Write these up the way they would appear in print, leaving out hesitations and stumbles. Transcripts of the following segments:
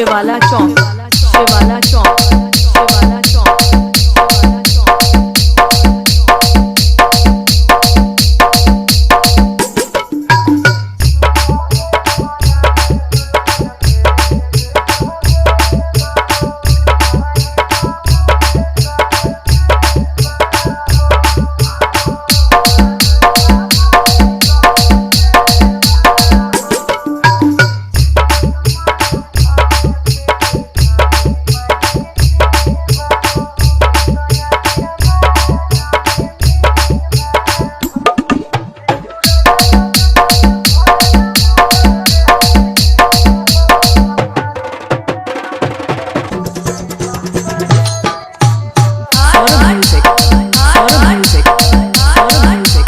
Shivala Chowk, Shivala Chowk, Shivala Chowk, Shivala Chowk. Saurabh music, Saurabh music, Saurabh music,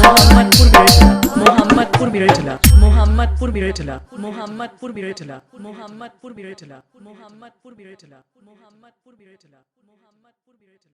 Mohammadpur Biratla, Mohammadpur Biratla, Mohammadpur Biratla, Mohammadpur Biratla, Mohammadpur Biratla, Mohammadpur Biratla, Mohammadpur Biratla.